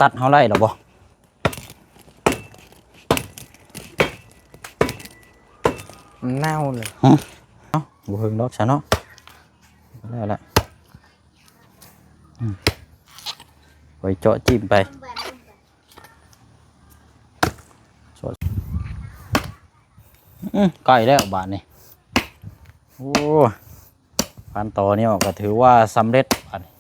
ຕັດເຮົາໄດ້ແລ້ວບໍ່? ມັນເນົ່າເລີຍ. ຫຶ? ເອົ້າ ບໍ່ເຖິງດອກຊະເນາະ. ແລ້ວລະ. ອືມ ຂ້ອຍເຈາະຈິ້ມໄປ. ອືມ ໃກ້ແລ້ວບາດນີ້. ໂອ້ ການຕໍ່ນີ້ອອກກໍຖືວ່າສຳເລັດບາດນີ້.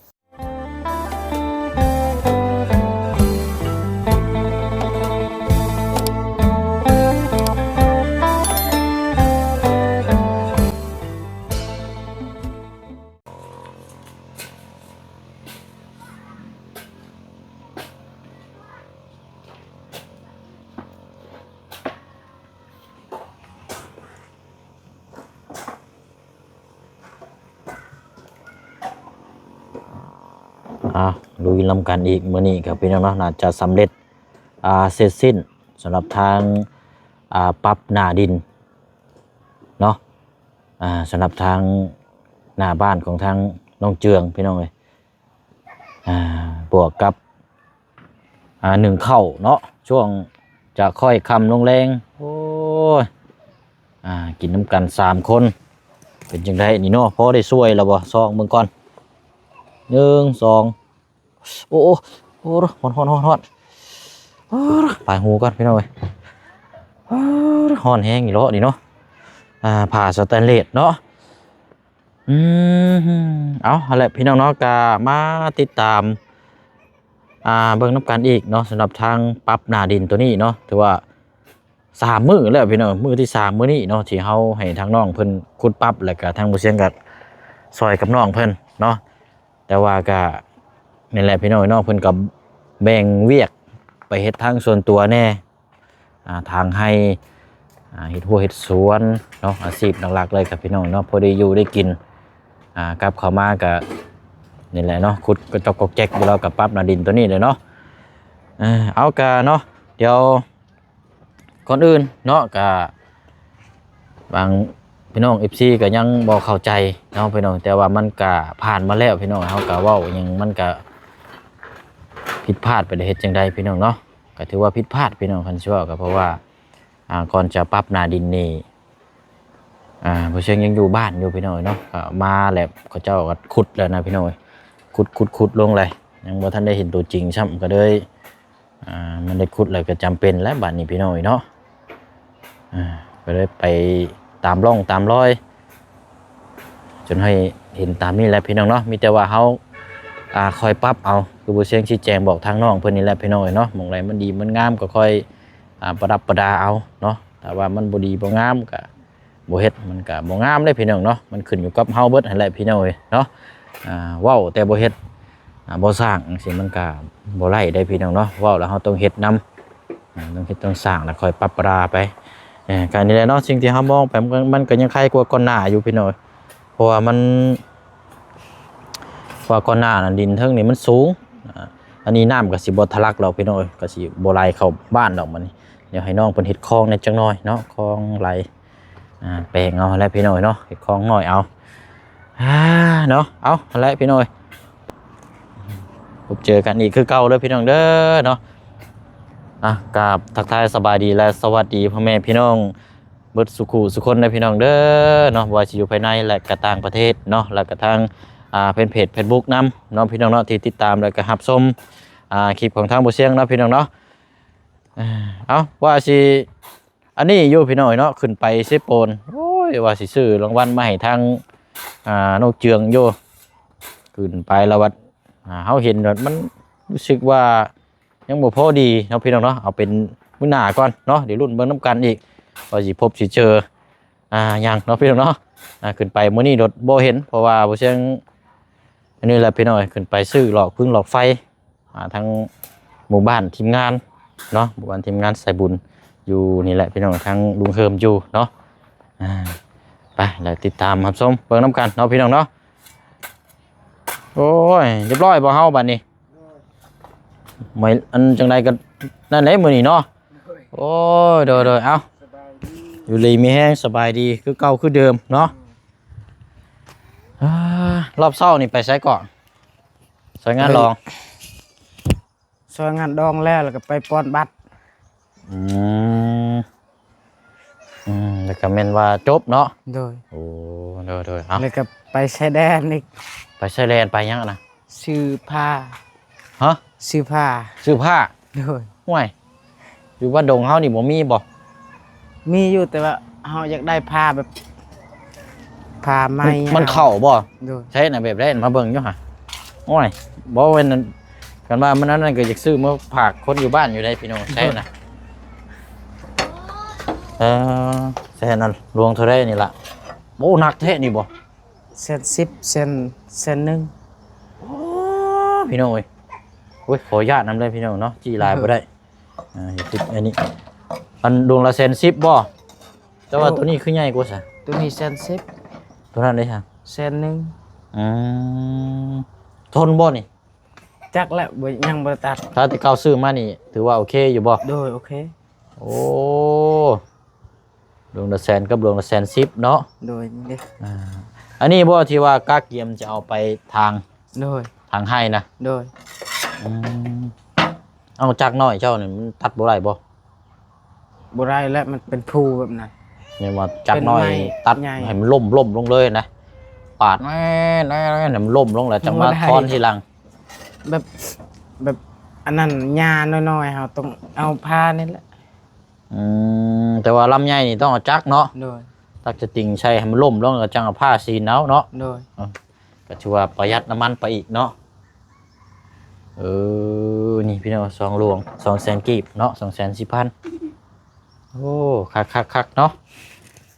ອ່າ ລຸຍນຳກັນອີກມື້ນີ້ກໍພີ່ນ້ອງເນາະ ໜ້າຈະສຳເລັດ ອ່າ ເສັດສິ້ນສຳລັບທາງ ອ່າ ປັບໜ້າດິນເນາະ ອ່າ ສຳລັບທາງໜ້າບ້ານຂອງທາງນ້ອງເຈືອງ ພີ່ນ້ອງເອີຍ. ອ່າ ບວກກັບ ອ່າ ໜຶ້ງເຂົ້າເນາະ ຊ່ວງຈະຄ່ອຍຄ່ຳລົງແລງ. ໂອ້ຍ ອ່າ ກິນນຳກັນສາມຄົນ ເປັນຈັ່ງໃດນີ້ເນາະ ພໍໄດ້ຊ່ວຍແລ້ວບໍ່? ຊອງເບິ່ງກ່ອນ ໜຶ່ງ ສອງ ໂອ້ ໂອ້ ໂອ້ ຮ້ອນ ຮ້ອນ ຮ້ອນ ຮ້ອນ ປາຍຫູກ່ອນ ພີ່ນ້ອງເອີຍ. ຮ້ອນແຮງອີ່ຫຼີນີ້ເນາະ ອ່າ ຜ້າສະແຕນເລດເນາະ. ອືມ ເອົາ ຫັ້ນແຫຼະພີ່ນ້ອງເນາະ ກະມາຕິດຕາມ ອ່າ ເບິ່ງນຳກັນອີກເນາະ ສຳລັບທາງປັບໜ້າດິນໂຕນີ້ເນາະ ຖືວ່າສາມມື້ແລ້ວພີ່ນ້ອງ ມື້ທີສາມມື້ນີ້ເນາະ ທີ່ເຮົາໃຫ້ທາງນ້ອງເພິ່ນຂຸດປັບ ແລ້ວກະທາງບໍ່ຊຽງກະຊ່ອຍກັບນ້ອງເພິ່ນເນາະ. ແຕ່ວ່າກະແມ່ນແຫຼະພີ່ນ້ອງເນາະ ເພິ່ນກະແບ່ງວຽກໄປເຮັດທາງສ່ວນຕົວແດ່ ອ່າ ທາງໄຮ່ ອ່າ ເຮັດຮົ້ວເຮັດສວນເນາະ ອາຊີບຫຼັກໆເລີຍຄັບພີ່ນ້ອງເນາະ ພໍໄດ້ຢູ່ໄດ້ກິນ ອ່າ ກັບເຂົ້າມາກະນີ້ແຫຼະເນາະ ຂຸດກະຈອກກອກແຈກຢູ່ ລາວກະປັບໜ້າດິນໂຕນີ້ເລີຍເນາະ. ເອົາ ກະເນາະ ດຽວກ່ອນອື່ນເນາະ ກະບາງພີ່ນ້ອງ ເອັຟຊີ ກະຍັງບໍ່ເຂົ້າໃຈເນາະພີ່ນ້ອງ ແຕ່ວ່າມັນກະຜ່ານມາແລ້ວພີ່ນ້ອງ ເຮົາກະເວົ້າຫຍັງມັນກະຜິດພາດໄປ ໄດ້ເຮັດຈັ່ງໃດພີ່ນ້ອງເນາະ. ກໍຖືວ່າຜິດພາດພີ່ນ້ອງ ຄັນຊິເວົ້າກໍເພາະວ່າ ອ່າ ກ່ອນຈະປັບໜ້າດິນນີ້ ອ່າ ບໍ່ເຊີງຍັງຢູ່ບ້ານຢູ່ພີ່ນ້ອງເນາະ ກໍມາແລ້ວ ເຂົາເຈົ້າກໍຂຸດແລ້ວນະພີ່ນ້ອງເອີຍ ຂຸດ ຂຸດ ຂຸດລົງເລີຍ ຍັງບໍ່ທັນໄດ້ເຫັນຕົວຈິງຊ້ຳ ກໍເລີຍ ອ່າ ມັນໄດ້ຂຸດແລ້ວ ກໍຈຳເປັນແລ້ວບາດນີ້ພີ່ນ້ອງເນາະ. ອ່າ ກໍເລີຍໄປຕາມຮ່ອງຕາມຮອຍ ຈົນໃຫ້ເຫັນຕາມນີ້ແຫຼະພີ່ນ້ອງເນາະ ມີແຕ່ວ່າເຮົາ ອ່າ ຄອຍປັບເອົາ ຄືບໍ່ຊຽງຊີ້ແຈງບອກທາງນ້ອງເພິ່ນນີ້ແຫຼະພີ່ນ້ອງເອີຍເນາະ ໝ່ອງໃດມັນດີມັນງາມກໍຄ່ອຍ ອ່າ ປະດັບປະດາເອົາເນາະ ຖ້າວ່າມັນບໍ່ດີບໍ່ງາມກໍບໍ່ເຮັດ ມັນກໍບໍ່ງາມເດ້ພີ່ນ້ອງເນາະ ມັນຂຶ້ນຢູ່ກັບເຮົາເບິດຫັ້ນແຫຼະພີ່ນ້ອງເອີຍເນາະ. ອ່າ ເວົ້າແຕ່ບໍ່ເຮັດ ອ່າ ບໍ່ສ້າງຈັ່ງຊີ້ມັນກໍບໍ່ໄດ້ເດ້ພີ່ນ້ອງເນາະ ເວົ້າແລ້ວເຮົາຕ້ອງເຮັດນຳ ອ່າ ຕ້ອງເຮັດຕ້ອງສ້າງ ແລ້ວຄ່ອຍປັບປະດາໄປ. ເອີ ກໍນີ້ແຫຼະເນາະ ສິ່ງທີ່ເຮົາມອງໄປ ມັນກໍ ມັນກໍຍັງໄຄກວ່າກ່ອນໜ້າຢູ່ພີ່ນ້ອງ ເພາະວ່າມັນ ເພາະວ່າກ່ອນໜ້ານັ້ນດິນເທິງນີ້ມັນສູງ ອ່າ ອັນນີ້ນ້ຳກໍຊິບໍ່ທະລັກດອກພີ່ນ້ອງເອີຍ ກໍຊິບໍ່ໄຫຼເຂົ້າບ້ານດອກບັດນີ້. ດຽວໃຫ້ນ້ອງເພິ່ນເຮັດຄອງແດ່ຈັກໜ້ອຍເນາະ ຄອງໄຫຼ ອ່າ ແປງເອົາແຫຼະພີ່ນ້ອງເນາະ ເຮັດຄອງນ້ອຍເອົາ ອ່າ ເນາະ. ເອົາ ຫັ້ນແຫຼະພີ່ນ້ອງເອີຍ ພົບເຈີກັນອີກຄືເກົ່າເດີພີ່ນ້ອງເດີເນາະ. ອ່າ ກາບທັກທາຍສະບາຍດີ ແລະ ສະຫວັດດີພໍ່ແມ່ພີ່ນ້ອງເບິດສູ່ຄູ່ສູ່ຄົນເດີພີ່ນ້ອງເດີເນາະ ບໍ່ວ່າຊິຢູ່ພາຍໃນ ແລະ ກະຕ່າງປະເທດເນາະ ແລະ ກະທາງ ອ່າ ແຟນເພຈເຟສບຸກນຳເນາະ ພີ່ນ້ອງເນາະ ທີ່ຕິດຕາມ ແລະ ກະຮັບຊົມ ອ່າ ຄລິບຂອງທາງບໍ່ຊຽງເນາະ ພີ່ນ້ອງເນາະ. ເອົາ ວ່າຊິ ອັນນີ້ຢູ່ພີ່ນ້ອງເນາະ ຂຶ້ນໄປເຊໂປນ ໂອ້ຍ ວ່າຊິຊື້ລາງວັນມາໃຫ້ທາງ ອ່າ ນ້ອງເຈືອງຢູ່ ຂຶ້ນໄປແລ້ວບັດ ອ່າ ເຮົາເຫັນແລ້ວມັນຮູ້ສຶກວ່າຍັງບໍ່ພໍດີເນາະພີ່ນ້ອງເນາະ ເອົາເປັນມື້ໜ້າກ່ອນເນາະ ດຽວລຸ້ນເບິ່ງນຳກັນອີກ ວ່າຊິພົບຊິເຈີ ອ່າ ຫຍັງເນາະພີ່ນ້ອງເນາະ. ອ່າ ຂຶ້ນໄປມື້ນີ້ໂດດບໍ່ເຫັນ ເພາະວ່າບໍ່ຊຽງ ອັນນີ້ແຫຼະພີ່ນ້ອງ ຂຶ້ນໄປຊື້ຫຼອກຟືນຫຼອກໄຟ ອ່າ ທາງໝູ່ບ້ານທີມງານເນາະ ໝູ່ບ້ານທີມງານສາຍບຸນຢູ່ນີ້ແຫຼະພີ່ນ້ອງ ທາງລຸງເຮີມຢູ່ເນາະ. ອ່າ ໄປ ແລ້ວຕິດຕາມຮັບຊົມເບິ່ງນຳກັນເນາະພີ່ນ້ອງເນາະ. ໂອ້ຍ ຮຽບຮ້ອຍບໍ່ເຮົາບັດນີ້ ໄມ່ ອັນຈັ່ງໃດກໍນັ້ນແຫຼະມື້ນີ້ເນາະ. ໂອ້ຍ ໂດຍໆ ເອົ້າ ສະບາຍດີ ຢູ່ດີມີແຮງ ສະບາຍດີຄືເກົ່າຄືເດີມເນາະ. ອືມ ອ່າ ຮອບເຊົ້ານີ້ໄປໃສເກາະ? ໃສງານລອງ ໄປ ຊ່ອຍງານດອງແລ້ວ ແລ້ວກໍໄປປ່ອນບັດ. ອືມ ອືມ ແລ້ວກໍແມ່ນວ່າຈົບເນາະ. ໂດຍ. ໂອ້ ໂດຍໆ ເອົາ ແລ້ວກໍໄປຊາຍແດນອີກ. ໄປຊາຍແດນໄປຫຍັງນະ? ຊື້ຜ້າ. ຮະ? ຊື້ຜ້າ. ຊື້ຜ້າ? ໂດຍ. ຫ້ວຍ ຢູ່ບ້ານດົງເຮົານີ້ບໍ່ມີບໍ່? ມີຢູ່ ແຕ່ວ່າເຮົາຢາກໄດ້ຜ້າແບບ ຜ້າໃໝ່ ມັນ ມັນເຂົ້າບໍ່? ໂດຍ. ໃຊ້ນະ ແບບໃດ ມາເບິ່ງຢູ່ຫາ. ໂອ້ຍ ບໍ່ແມ່ນ ຄັນວ່າມັນອັນນັ້ນກໍຢາກຊື້ມາຝາກຄົນຢູ່ບ້ານຢູ່ໃດ໋ພີ່ນ້ອງ. ໃຊ້ນະ ເອີ ໃຊ້ນະ ລວງເທົ່າໃດນີ້ລະ? ໂອ້ ໜັກແທ້ນີ້ບໍ່? ແສນສິບ ແສນ ແສນໜຶ່ງ. ໂອ້ ພີ່ນ້ອງເອີຍ ໂອ້ຍ ຂໍອະນຸຍາດນຳເດີພີ່ນ້ອງເນາະ ຈີ່ຫຼາຍບໍ່ໄດ້. ອ່າ ເຮັດຕິດອັນນີ້ ອັນດວງລະແສນສິບບໍ່? ແຕ່ວ່າ ໂອ້ ໂຕນີ້ຄືໃຫຍ່ກວ່າຊະ? ໂຕນີ້ແສນສິບ. ໂຕນັ້ນເດ້ຊະ? ແສນໜຶ່ງ. ອືມ ທົນບໍ່ນີ້? ຈັກແຫຼະ ບໍ່ ຍັງບໍ່ໄດ້ຕັດ. ຖ້າແຕ່ເກົ່າຊື້ມານີ້ ຖືວ່າໂອເຄຢູ່ບໍ່? ໂດຍ ໂອເຄ. ໂອ້ ດວງລະແສນກັບດວງລະແສນສິບເນາະ. ໂດຍ ນີ້ເດ້. ອ່າ ອັນນີ້ບໍ່ທີ່ວ່າກະກຽມຈະເອົາໄປຖາງ? ໂດຍ. ຖາງໄຮ່ນະ? ໂດຍ. ອືມ ເອົາຈັກນ້ອຍເຈົ້ານີ້ມັນຕັດບໍ່ໄດ້ບໍ່? ບໍ່ໄດ້ແຫຼະ ມັນເປັນພູແບບນັ້ນ. ແມ່ນວ່າຈັກນ້ອຍຕັດໃຫ້ມັນລົ້ມ ລົ້ມລົງເລີຍນະ ປາດແມ່ນ ໃຫ້ມັນລົ້ມລົງແລ້ວຈັ່ງມາ ບໍ່ໄດ້ ທ້ອນທີຫຼັງ. ແບບ ແບບອັນນັ້ນຫຍ້ານ້ອຍໆ ເຮົາຕ້ອງເອົາຜ່ານີ້ແຫຼະ. ອືມ ແຕ່ວ່າລຳໃຫຍ່ນີ້ຕ້ອງເອົາຈັກເນາະ. ໂດຍ. ຕັກສະຕິງໃສ່ໃຫ້ມັນລົ້ມລົງ ແລ້ວຈັ່ງເອົາຜ່າສີນເອົາເນາະ. ໂດຍ. ເອີ ກໍຖືວ່າປະຢັດນ້ຳມັນໄປອີກເນາະ. ເອີ ນີ້ພີ່ນ້ອງ ສອງລວງ ສອງແສນກີບເນາະ ສອງແສນສີ່ພັນ. ໂອ້ ຄັກໆໆເນາະ.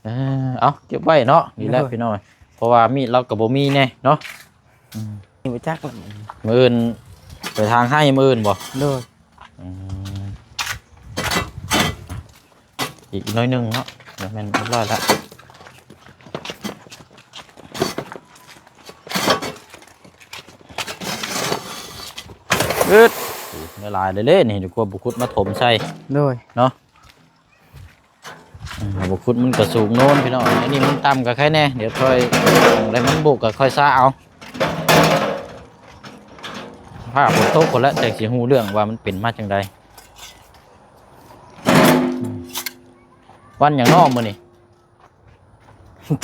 ເອີ ເອົາເກັບໄວ້ເນາະ ນີ້ແຫຼະ ໂດຍ ພີ່ນ້ອງ ເພາະວ່າມີດລາວກໍບໍ່ມີແດ່ເນາະ. ອືມ ນີ້ບໍ່ຈັກລະ ມື້ອື່ນໄປທາງໄຮ່ມື້ອື່ນບໍ່? ໂດຍ. ອືມ ອີກໜ້ອຍໜຶ່ງເນາະ ແມ່ນຮຽບຮ້ອຍລະ. ອືດ ໂອ້ ຫຼາຍໆເດ້ນີ້ ດຽວກວ່າບຸກຄຸດມາຖົມໃສ່. ໂດຍ. ເນາະ. ອືມ ບໍ່ຂຸດມັນກໍສູງໂນນພີ່ນ້ອງ ອັນນີ້ມັນຕ່ຳກໍໄຄແດ່ ດຽວຄ່ອຍ ແລ້ວມັນບຸກກໍຄ່ອຍຊະເອົາ. ຟ້າຝົນຕົກພຸ້ນແຫຼະ ຈັ່ງຊິຮູ້ເລື່ອງວ່າມັນເປັນມາຈັ່ງໃດ. ວັນຫຍັງນໍມື້ນີ້?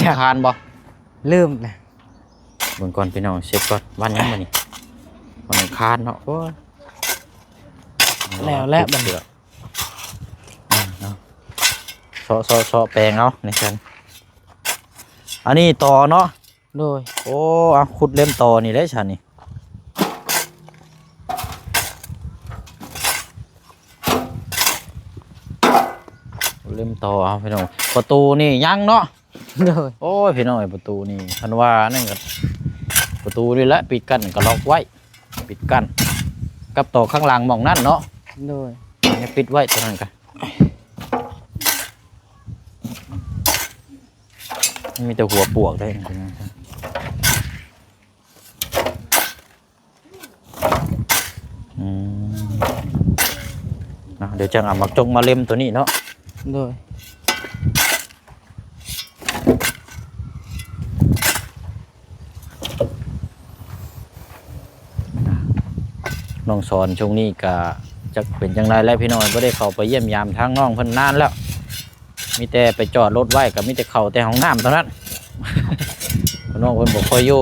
ຈັກ ອັງຄານບໍ່? ລືມນະ. ເບິ່ງກ່ອນພີ່ນ້ອງ ເຊັກກ່ອນ ວັນຫຍັງມື້ນີ້? ວັນອັງຄານເນາະ. ໂອ້ຍ ແລ້ວແຫຼະບັດນີ້. ອືມ ເນາະ ເຊາະໆໆແປງເອົາໃນຊັ້ນ. ອັນນີ້ຕໍ່ເນາະ. ໂດຍ. ໂອ້ ເອົາ ຂຸດເຫຼັ້ມຕໍ່ນີ້ເດ້ຊັ້ນນີ້ ເຫຼັ້ມຕໍ່ເອົາພີ່ນ້ອງ. ປະຕູນີ້ຍັງເນາະ. ໂດຍ. ໂອ້ຍ ພີ່ນ້ອງເອີຍ ປະຕູນີ້ ຄັນວ່ານັ້ນກໍ ປະຕູນີ້ແຫຼະ ປິດກັ້ນກໍລັອກໄວ້ ປິດກັ້ນ ກັບຕໍ່ຂ້າງຫຼັງໝ່ອງນັ້ນເນາະ. ໂດຍ. ຍັງປິດໄວ້ຕົວນັ້ນກະ ມີແຕ່ຫົວປວກໄດ້. ອືມ ເນາະ ດຽວຈັ່ງເອົາໝາກຈົກມາເລັມຕົວນີ້ເນາະ. ໂດຍ. ນ້ອງສອນຊ່ວງນີ້ກະຈັກເປັນຈັ່ງໃດແລ້ວພີ່ນ້ອງ ບໍ່ໄດ້ເຂົ້າໄປຢ້ຽມຢາມທາງນ້ອງເພິ່ນນານແລ້ວ. ມີແຕ່ໄປຈອດລົດໄວ້ ກໍມີແຕ່ເຂົ້າແຕ່ຫ້ອງນ້ຳເທົ່ານັ້ນ. ນ້ອງເພິ່ນບໍ່ຄ່ອຍຢູ່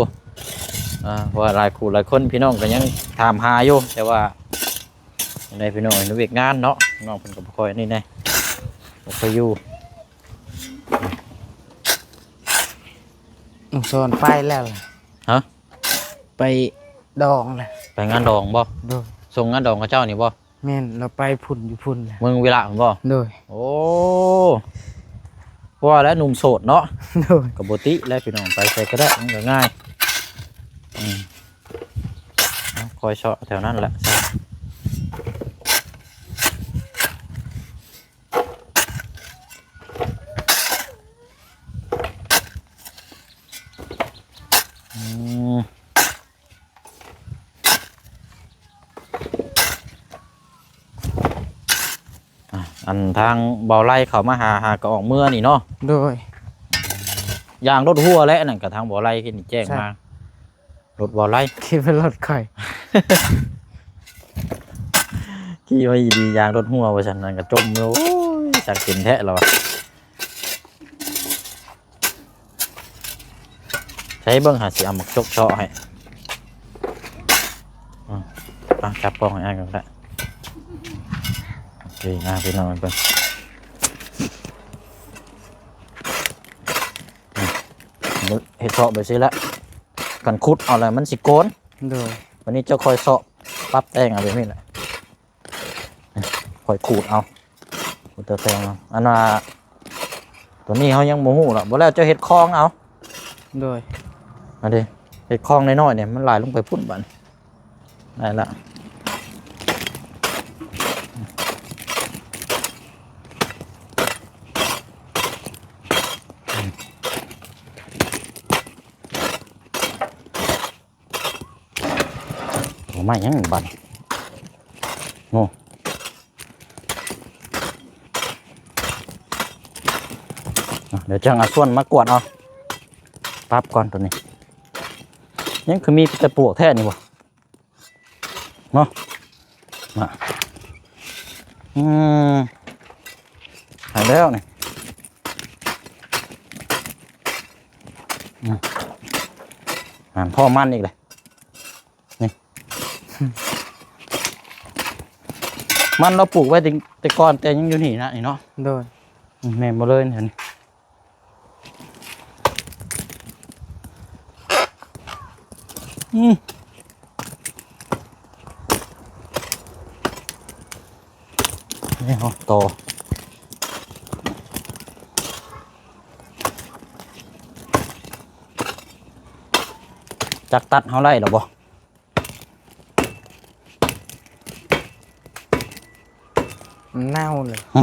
ອ່າ ເພາະວ່າຫຼາຍຄູ່ຫຼາຍຄົນ ພີ່ນ້ອງກໍຍັງຖາມຫາຢູ່ ແຕ່ວ່າຈັ່ງໃດພີ່ນ້ອງ ວຽກງານເນາະ ນ້ອງເພິ່ນກໍບໍ່ຄ່ອຍນີ້ແດ່ ບໍ່ຄ່ອຍຢູ່. ນ້ອງສອນໄປແລ້ວ. ຮະ? ໄປດອງແລ້ວ. ໄປງານດອງບໍ່? ໂດຍ. ສົ່ງງານດອງເຂົາເຈົ້ານີ້ບໍ່? ແມ່ນ ລາວໄປພຸ້ນຢູ່ພຸ້ນແຫຼະ ເມືອງວິລະພຸ້ນບໍ່? ໂດຍ. ໂອ້ ວ່າແລ້ວໜຸ່ມໂສດເນາະ. ໂດຍ. ກໍບໍ່ຕິແລ້ວພີ່ນ້ອງ ໄປໃສກໍໄດ້ ມັນກໍງ່າຍ. ອືມ ເອົາ ຄ່ອຍເຊາະແຖວນັ້ນແຫຼະ. ອືມ ອ່ະ ອັນທາງເບົາໄລເຂົ້າມາຫາ ຫາກໍອອກເມືອນີ້ເນາະ. ໂດຍ. ຢາງລົດຮົ່ວແຫຼະ ອັນນັ້ນກໍທາງເບົາໄລຂຶ້ນແຈ້ງມາ. ລົດເບົາໄລ ຄິດວ່າລົດຂ້ອຍ. ອີ່ວ່າອີ່ດີຢາງລົດຮົ່ວວ່າຊັ້ນ ນັ້ນກໍຈົ່ມ ໂອ້ຍ ຈັກເປັນແທ້ລະວະ. ໃຊ້ເບິ່ງຫາ ຊິເອົາໝາກຈົກເຊາະໃຫ້. ອືມ ອ່ະ ຈັບປ່ອງໃຫ້ອ້າຍກ່ອນກໍໄດ້. ໂອເຄ ອ່າ ພີ່ນ້ອງເບິ່ງ ອືມ ເຮັດເຊາະແບບຊີ້ແຫຼະ ຄັນຂຸດເອົາແລ້ວມັນຊິໂກນ. ໂດຍ ບັດນີ້ເຈົ້າຄ່ອຍເຊາະປັບແຕ່ງເອົາແບບນີ້ແຫຼະ. ຂ້ອຍຂູດເອົາ ຂູດແຕ່ງເອົາ. ອັນວ່າ ຕົວນີ້ເຮົາຍັງບໍ່ຮູ້ລະ ບໍ່ແລ້ວເຈົ້າເຮັດຄອງເອົາ. ໂດຍ ອັນນີ້ເຮັດຄອງນ້ອຍໆນີ້ ມັນໄຫຼລົງໄປພຸ້ນບາດນີ້ ໄດ້ລະ. ໂອ້ ໄມ້ຫຍັງບັດນີ້ ໂອ້. ອ່ະ ດຽວຈັ່ງເອົາສ່ວນມາກວດເອົາ ປັບກ່ອນໂຕນີ້. ຍັງຄືມີແຕ່ປວກແທ້ນີ້ບໍ່ ເນາະ. ນະ ອືມ ຫາຍແລ້ວນີ້. ອືມ ຫັ້ນ ພໍມັນອີກແຫຼະ ນີ້ ມັນລາວປູກໄວ້ແຕ່ ແຕ່ກ່ອນ ແຕ່ຍັງຢູ່ນີ້ນະ ນີ້ເນາະ. ໂດຍ ອືມ ແມ່ນບໍ່ເລີຍນີ້. ອືມ ນີ້ເຮົາຕໍ່ ຈັກຕັດເຮົາໄດ້ລະບໍ່? ມັນເນົ່າເລີຍ. ຫຶ?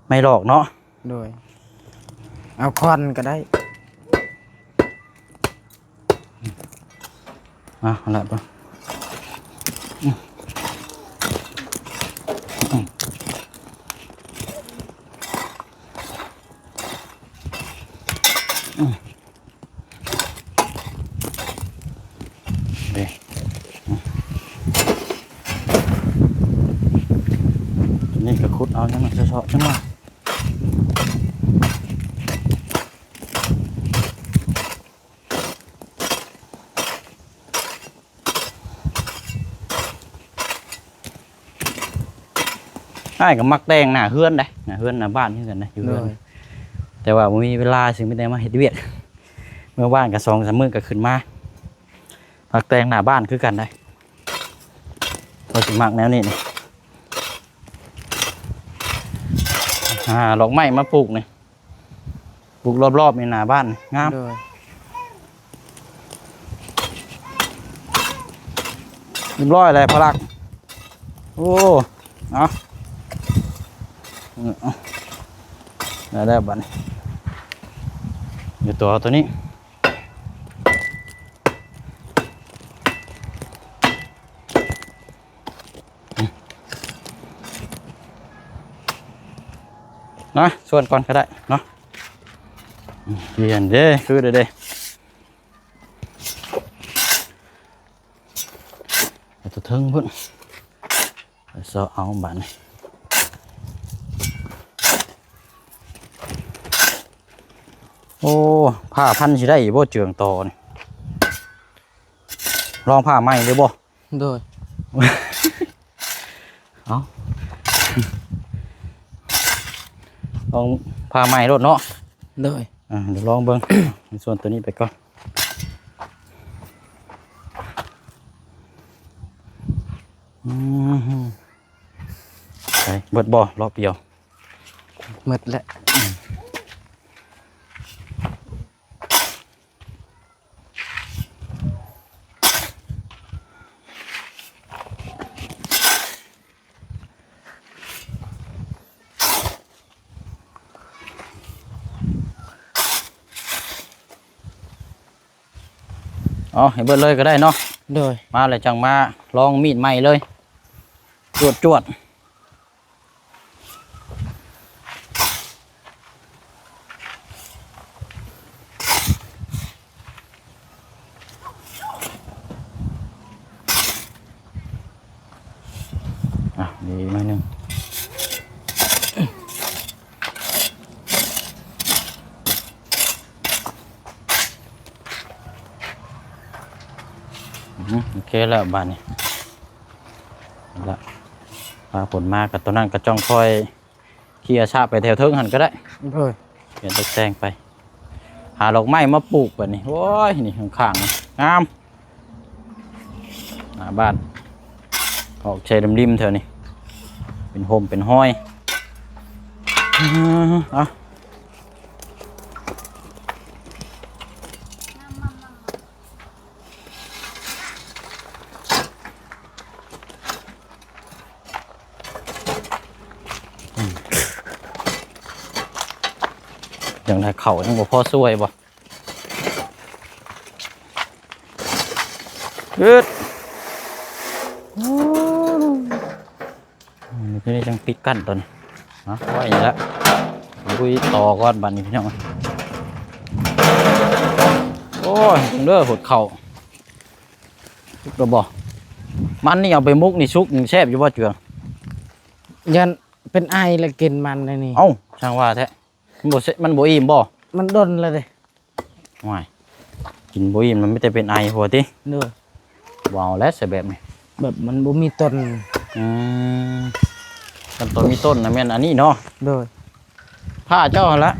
ໄມ້ລອກເນາະ? ໂດຍ ເອົາຄ້ອນກໍໄດ້. ອ່ະ ຫັ້ນແຫຼະ ອືມ ອືມ ອືມ ເດ້ ຕົວນີ້ກໍຂຸດເອົາ ຍັງເຊາະໆ ຈັກໜ່ອຍ. ອ້າຍກໍມັກແຕ່ງໜ້າເຮືອນເດ້ ໜ້າເຮືອນໜ້າບ້ານຄືກັນເດ້ ຢູ່ເຮືອນ. ໂດຍ ແຕ່ວ່າບໍ່ມີເວລາ ຊິມີແຕ່ມາເຮັດວຽກ ເມືອບ້ານກໍສອງສາມມື້ກໍຂຶ້ນມາ. ມັກແຕ່ງໜ້າບ້ານຄືກັນເດ້ ຂ້ອຍຊິມັກແນວນີ້ນີ້ ຫາດອກໄມ້ມາປູກນີ້. ປຸກລອບໆ ໃນໜ້າບ້ານງາມ. ໂດຍ ຮຽບຮ້ອຍແລ້ວພໍ່ລັກ. ໂອ້ ເອົາ ໄດ້ແລ້ວບັດນີ້ ດຽວຕໍ່ເອົາຕົວນີ້. ນະ ສ່ວນກ່ອນກໍໄດ້ເນາະ. ປ່ຽນເດ້ ຄືເດ້ ເອົາຕົວເທິງພຸ້ນ ໄປເຊາະເອົາບາດນີ້. ໂອ້ ຜ້າພັນຊິໄດ້ບໍ່ ເຈື່ອງຕໍ່ນີ້ ລອງຜ້າໃໝ່ເລີຍບໍ່? ໂດຍ ເອົາ ລອງຜ້າໃໝ່ໂລດເນາະ. ໂດຍ ອ່າ ດຽວລອງເບິ່ງ ໃນສ່ວນຕົວນີ້ໄປກ່ອນ. ອືມ ໄປ ເບິດບໍ່ ລອບດຽວ? ໝົດແລ້ວ. ເອົາໃຫ້ເບິດເລີຍກໍໄດ້ເນາະ. ໂດຍ ມາແລ້ວຈັ່ງມາລອງມີດໃໝ່ເລີຍ ຈວດໆ. ໂ ນີ້ໜ້ອຍໜຶ່ງ. ອືມ ໂອເຄແລ້ວບາດນີ້ ລະ ຟ້າຝົນມາກໍຕົວນັ້ນກໍຈ້ອງຄ່ອຍ ເຄຍສະໄປແຖວເທິງຫັ້ນກໍໄດ້ ໂດຍ ເປັນຕົກແຕ່ງໄປ ຫາດອກໄມ້ມາປູກບັດນີ້. ໂອ້ຍ ນີ້ຂ້າງໆ ງາມ ໜ້າບ້ານ ອອກໃສ່ລິມໆ ແຖວນີ້ ເປັນຮົ່ມເປັນຮອຍ ເອົາ. ຈັ່ງໃດເຂົ້າຍັງບໍ່ພໍຊ່ວຍບໍ່? ອືດ ນີ້ຈັ່ງປິດກັ້ນຕົວນີ້ ເອົາ ໄວ້ນີ້ລະ ລຸຍຕໍ່ກ່ອນບັດນີ້ພີ່ນ້ອງ. ໂອ້ຍ ເບິ່ງເດີ ຫົດເຂົ້າ ສຸກແລ້ວບໍ່? ມັນນີ້ເອົາໄປໝົກນີ້ສຸກນີ້ແຊບຢູ່ບໍ່ເຈືອງ? ຢ້ານເປັນໄອແລ້ວກິນມັນແນວນີ້. ເອົ້າ ຊ່າງວ່າແທ້ ມັນບໍ່ເຊ- ມັນບໍ່ອີ່ມບໍ່? ມັນດົນແລ້ວເດ້. ໂອ້ຍ ກິນບໍ່ອີ່ມ ມັນມີແຕ່ເປັນໄອພຸ້ນຕິ. ໂດຍ ບໍ່ເອົາແລ້ວຊະແບບນີ້ ແບບມັນບໍ່ມີຕົ້ນ. ອືມ ຄັນຕົວມີຕົ້ນນະແມ່ນອັນນີ້ເນາະ. ໂດຍ ພ້າເຈົ້າຫັ້ນລະ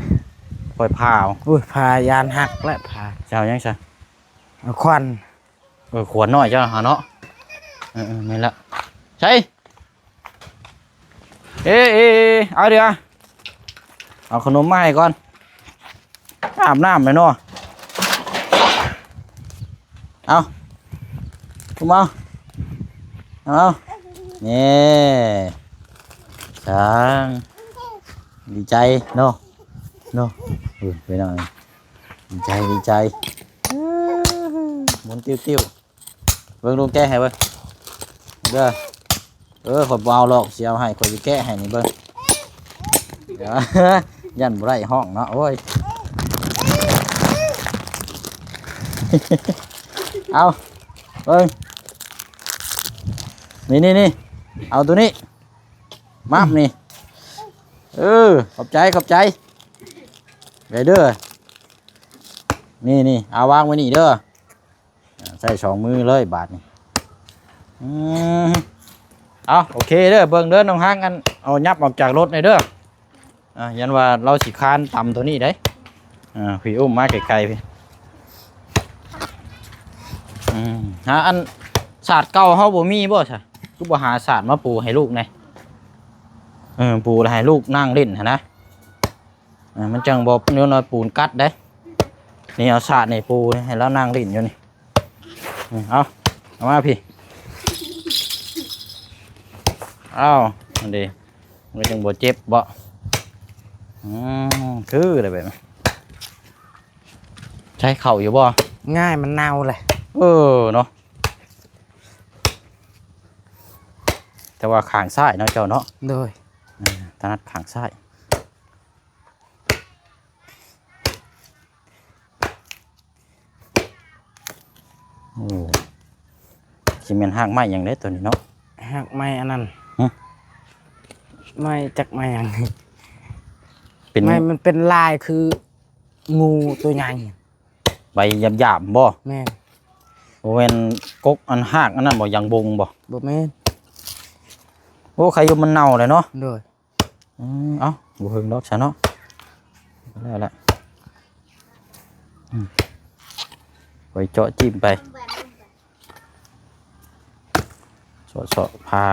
ຂ້ອຍຜ່າເອົາ. ໂອ້ຍ ຜ່າຢ້ານຫັກແລ້ວ ຜ່າ. ເຈົ້າຫຍັງຊະ? ເອົາຂວານ. ເອີ ຂວານນ້ອຍເຈົ້າຫັ້ນເນາະ. ເອີໆ ແມ່ນລະ ໃສ່ ເອ ເອ ເອ ເອົາເດີ ເອົາຂະໜົມມາໃຫ້ກ່ອນ ອາບນ້ຳແລ້ວເນາະ. ເອົາ ທຸມເອົາ ເອົາ ນີ້ ຊ່າງ ດີໃຈເນາະ ເນາະ ເອີ ໄປໜ້ອຍ ດີໃຈ ດີໃຈ ໝູນຕິວໆ. ເບິ່ງ ລຸງແກະໃຫ້ເບິ່ງເດີ. ເອີ ຂ້ອຍບໍ່ເອົາຫຼອກ ຊິເອົາໃຫ້ ຂ້ອຍຊິແກະໃຫ້ນີ້ເບິ່ງ. ຢ້ານບໍ່ໄດ້ຮ້ອງເນາະ. ໂອ້ຍ ເອົາ ເບິ່ງ ນີ້ໆໆ ເອົາໂຕນີ້ ມາບນີ້. ເອີ ຂອບໃຈ ຂອບໃຈ ໄດ້ເດີ. ນີ້ໆ ເອົາວາງໄວ້ນີ້ເດີ. ອ່າ ໃຊ້ສອງມືເລີຍບາດນີ້. ອືມ ເອົາ ໂອເຄເດີ ເບິ່ງເດີ ນ້ອງຮັກ ອັນ ເອົາຫຍັບອອກຈາກລົດແດ່ເດີ. ອ່າ ຢ້ານວ່າລາວຊິຄານຕຳໂຕນີ້ໄດ໋. ອ່າ ພີ່ ອຸ້ມມາໃກ້ໆ ພີ່. ອືມ ຫາອັນສາດເກົ່າເຮົາບໍ່ມີບໍ່ຊະ? ຄືບໍ່ຫາສາດມາປູໃຫ້ລູກແດ່? ເອີ ປູແລ້ວໃຫ້ລູກນັ່ງຫຼິ້ນຫັ້ນນະ. ອ່າ ມັນຈັ່ງບໍ່ ແນວນ້ອຍປູນກັດເດ້. ນີ້ເອົາສາດນີ້ປູໃຫ້ລາວນັ່ງຫຼິ້ນຢູ່ນີ້. ນີ້ ເອົາ ເອົາມາພີ່. ເອົາ ນັ້ນເດ້ ມັນຈຶ່ງບໍ່ເຈັບບໍ່? ອືມ ຄືໄດ້ແບບ ໃຊ້ເຂົ້າຢູ່ບໍ່? ງ່າຍ ມັນເນົ່າແຫຼະ. ເອີເນາະ ແຕ່ວ່າຂ້າງຊ້າຍເນາະເຈົ້າເນາະ. ໂດຍ ອ່າ ຖະໜັດຂ້າງຊ້າຍ. ໂອ້ ຊິແມ່ນຮາກໄມ້ຫຍັງເດ້ໂຕນີ້ເນາະ? ຮາກໄມ້ອັນນັ້ນ. ຫຶ? ໄມ້ ຈັກໄມ້ຫຍັງ? ເປັນ ໄມ້ມັນເປັນລາຍຄືງູໂຕໃຫຍ່. ໃບຫຍາບໆ ບໍ່? ແມ່ນ. ບໍ່ແມ່ນກົກອັນຮາກອັນນັ້ນບໍ່? ຢາງບົງບໍ່? ບໍ່ແມ່ນ. ໂອ້ ໄຄຢູ່ມັນເນົ່າແລ້ວເນາະ. ໂດຍ. ອືມ ເອົ້າ ບໍ່ເຖິງດອກຊະເນາະ ແລ້ວລະ ອືມ ໄປເຈາະຈິ້ມໄປ ເຊາະໆ ຜ່າ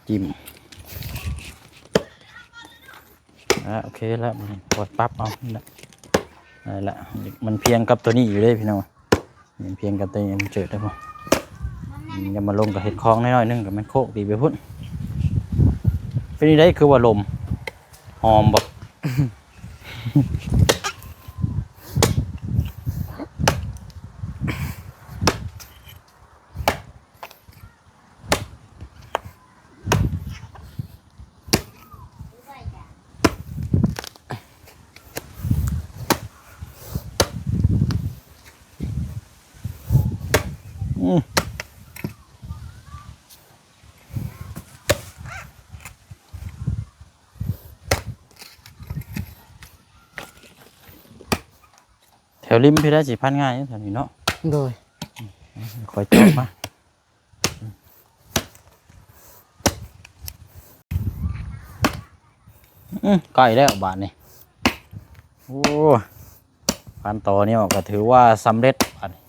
ຈິ້ມ ອ່າ ໂອເຄແລ້ວ ມັນພໍປັບເອົາ ນີ້ແຫຼະ ໄດ້ລະ ມັນພຽງກັບໂຕນີ້ຢູ່ເດ້ພີ່ນ້ອງ. ຍັງພຽງກັນແຕ່ຍັງເຈີໄດ້ບໍ່? ຍັງມາລົງກໍເຮັດຄອງນ້ອຍໆໜຶ່ງ ກໍແມ່ນໂຄກຕີໄປພຸ້ນ. ເປັນຈັ່ງໃດ ຄືວ່າລົມຫອມບໍ່? ອືມ ວລິມພີ້ໄດ້ຊິພັນງ່າຍແຖວນີ້ເນາະ. ໂດຍ ຄ່ອຍເຈາະມາ. ອື ໃກ້ແລ້ວບາດນີ້. ໂອ້ ພັນຕໍນີ້ອອກກໍຖືວ່າສຳເລັດບາດນີ້.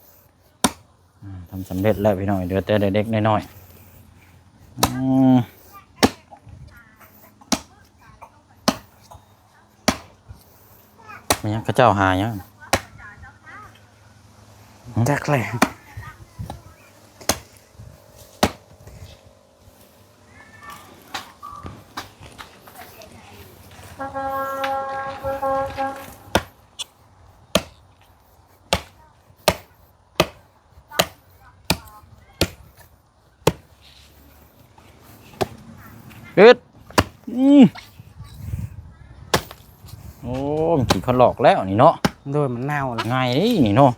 ອ່າ ທຳສຳເລັດແລ້ວພີ່ນ້ອງ ເຫຼືອແຕ່ເລັກໆນ້ອຍໆ. ອືມ ແມ່ນຫຍັງ ເຂົາເຈົ້າຫາຫຍັງ? ຈັກແຫຼະ. ເຮັດ ອືມ ໂອ້ ມັນຂີ້ຄະຫຼອກແລ້ວນີ້ເນາະ. ໂດຍ ມັນເນົ່າແລ້ວ ງ່າຍເດ້ນີ້ເນາະ.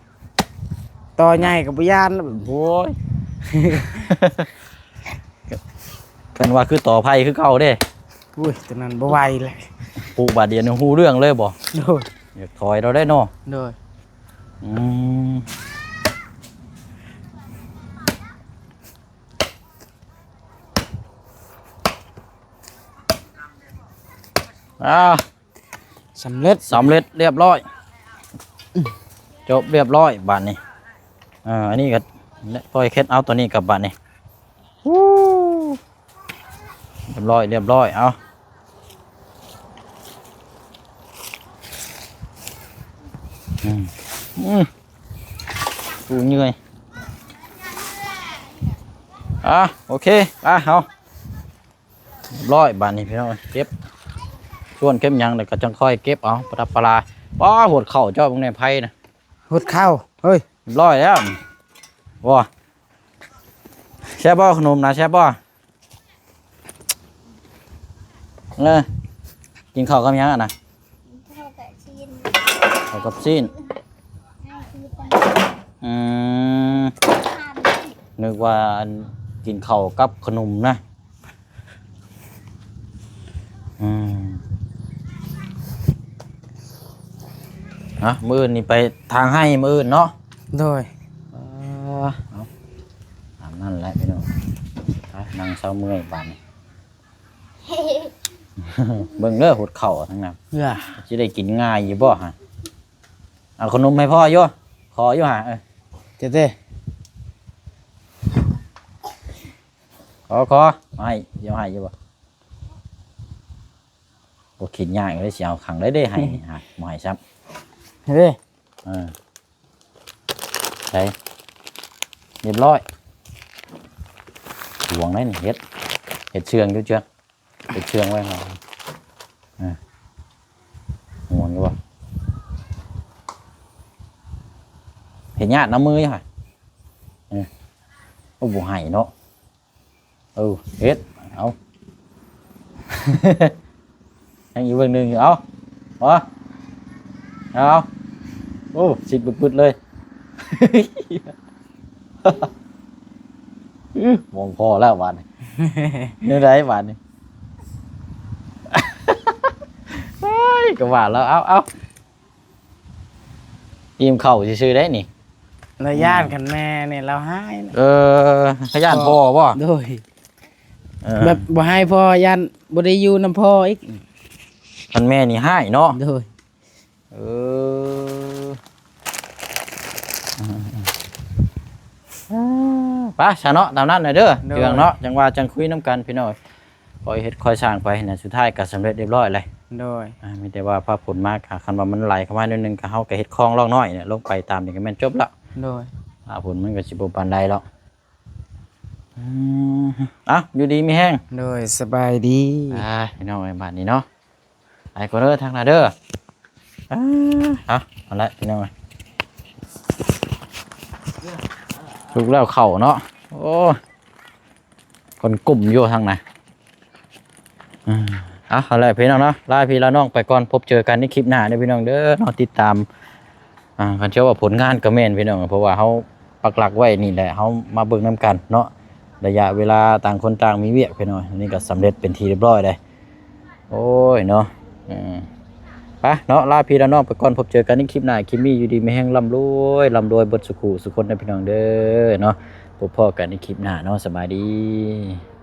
ຕໍ່ໃຫຍ່ກໍບໍ່ຢ້ານແລ້ວ. ໂອ້ຍ ຄັນວ່າຄືຕໍ່ໄຜ່ຄືເກົ່າເດ້. ໂອ້ຍ ໂຕນັ້ນບໍ່ໄຫວແຫຼະ. ປູບາດດຽວນີ້ຮູ້ເລື່ອງເລີຍບໍ່? ໂດຍ ຢາກຖອຍແລ້ວເດ້ເນາະ. ໂດຍ ອືມ ອ່າ ສຳເລັດ ສຳເລັດລຽບຮ້ອຍ ຈົບລຽບຮ້ອຍບາດນີ້. ເອີ ອັນນີ້ກໍປ່ອຍເຄັດເອົາຕົວນີ້ກັບບາດນີ້. ຮູ້ ລຽບຮ້ອຍ ລຽບຮ້ອຍ ເອົາ ອືມ ອືມ ກູເມື່ອຍ. ອ່າ ໂອເຄ ໄປເຮົາ ລຽບຮ້ອຍບາດນີ້ພີ່ນ້ອງ. ເກັບ ສ່ວນເກັບຫຍັງແລ້ວກໍຈັ່ງຄ່ອຍເກັບເອົາ ປະດັບປະລາ. ປ້າ ຫົດເຂົ້າເຈົ້າເບິ່ງແດ່ ໄຜ່ນະ ຫົດເຂົ້າ ເຮີ້ຍ ລຽບຮ້ອຍແລ້ວ. ບໍ່ ແຊບບໍ່ຂະໜົມນະ ແຊບບໍ່? ເອີ ກິນເຂົ້າກັບຫຍັງຫັ້ນນະ? ກິນເຂົ້າກັບຊີ້ນ ເຂົ້າກັບຊີ້ນ. ອືມ ນຶກວ່າອັນ ກິນເຂົ້າກັບຂະໜົມນະ. ອືມ ອ່ະ ມື້ອື່ນນີ້ໄປທາງໄຮ່ມື້ອື່ນເນາະ. ໂດຍ ເອີ ເອົາ ຕາມນັ້ນແຫຼະພີ່ນ້ອງ. ໄປ ນັ່ງເຊົາເມື່ອຍບາດນີ້. ເບິ່ງເດີ ຫົດເຂົ້າທັງນັ້ນ ເອີ ຊິໄດ້ກິນງ່າຍຢູ່ບໍ່ຫະ? ເອົາຂະໜົມໃຫ້ພໍ່ຢູ່ ຂໍຢູ່ຫະ. ເອີ ເຈັບເດ້ ຂໍ ຂໍ ໃຫ້ ຊິເອົາໃຫ້ຢູ່ບໍ່? ບໍ່ຄິດຍາກເລີຍ ຊິເອົາຂັງໄດ້ເດ້ ໃຫ້ນີ້ຫະ ບໍ່ໃຫ້ຊ້ຳ ເດ້. ເອີ ໃສ່ ລຽບຮ້ອຍ. ຫວງໄດ້ນີ້ ເຮັດ ເຮັດເຊື່ອງຢູ່ເຈື່ອງ ເຮັດເຊື່ອງໄວ້ໃຫ້. ເອີ ຫວງຢູ່ບໍ່? ເຮັດຍາດນຳມືຢູ່ຫະ. ເອີ ໂອ້ ບໍ່ໃຫ້ເນາະ. ເອີ ເຮັດ ເອົາ ຍັງອີກເບິ່ງໜຶ່ງ ເອົາ ເອົາ ໂອ້ ຊິດປຶດໆເລີຍ. ມອງພໍແລ້ວບາດນີ້ ແນວໃດບາດນີ້? ເອີຍ ກໍວ່າແລ້ວ ເອົາ ເອົາ ອີ່ມເຂົ້າຊື່ໆໄດ໋ນີ້. ລາວຢ້ານ ອືມ ຄັນແມ່ນີ້ລາວຮ້າຍນະ. ເອີ ຢ້ານພໍ່ບໍ່? ໂດຍ ເອີ ແບບບໍ່ໃຫ້ພໍ່ ຢ້ານບໍ່ໄດ້ຢູ່ນຳພໍ່ອີກ. ຄັນແມ່ນີ້ຮ້າຍເນາະ. ໂດຍ ເອີ ໄປຊະເນາະ ຕາມນັ້ນແຫຼະເດີ. ໂດຍ ເລື່ອງເນາະ ຈັ່ງວ່າຈັ່ງຄຸຍນຳກັນພີ່ນ້ອງ. ຄ່ອຍເຮັດຄ່ອຍສ້າງໄປນະ ສຸດທ້າຍກໍສຳເລັດຮຽບຮ້ອຍເລີຍ. ໂດຍ ອ່າ ມີແຕ່ວ່າຟ້າຝົນມາ ກໍຄັນວ່າມັນໄຫຼເຂົ້າມາໜ້ອຍໜຶ່ງ ກໍເຮົາກໍເຮັດຄອງລ່ອງນ້ອຍນີ້ ລົງໄປຕາມນີ້ກໍແມ່ນຈົບແລ້ວ. ໂດຍ ຟ້າຝົນມັນກໍຊິບໍ່ປານໃດດອກ. ອືມ ເອົ້າ ຢູ່ດີມີແຮງ. ໂດຍ ສະບາຍດີ. ອ່າ ພີ່ນ້ອງເອີຍ ບາດນີ້ເນາະ ໄປກ່ອນເດີ ທາງໜ້າເດີ. ອ່າ ເອົາ ເອົາລະພີ່ນ້ອງເອີຍ ສຸກແລ້ວເຂົ້າເນາະ. ໂອ້ ຄົນກຸ່ມຢູ່ທາງໃນ. ອືມ ເອົາ ເອົາລະພີ່ນ້ອງເນາະ ລາພີ່ລານ້ອງໄປກ່ອນ ພົບເຈີກັນໃນຄລິບໜ້າເດີພີ່ນ້ອງເດີເນາະ. ຕິດຕາມ ອ່າ ຄັນເຊື່ອວ່າຜົນງານກໍແມ່ນພີ່ນ້ອງ ເພາະວ່າເຮົາປັກຫຼັກໄວ້ນີ້ແຫຼະ ເຮົາມາເບິ່ງນຳກັນເນາະ. ໄລຍະເວລາຕ່າງຄົນຕ່າງມີວຽກພີ່ນ້ອງ ນີ້ກໍສຳເລັດເປັນທີ່ຮຽບຮ້ອຍເດ້. ໂອ້ຍເນາະ ເອີ ປະເນາະ ລາພີ່ລານ້ອງໄປກ່ອນ ພົບເຈີກັນໃນຄລິບໜ້າ ຄລິບນີ້ຢູ່ດີມີແຮງ ລ່ຳລວຍ ລ່ຳລວຍເບິດສູ່ຄູ່ສູ່ຄົນເດີພີ່ນ້ອງເດີເນາະ. ພົບພໍ້ກັນໃນຄລິບໜ້າເນາະ ສະບາຍດີ.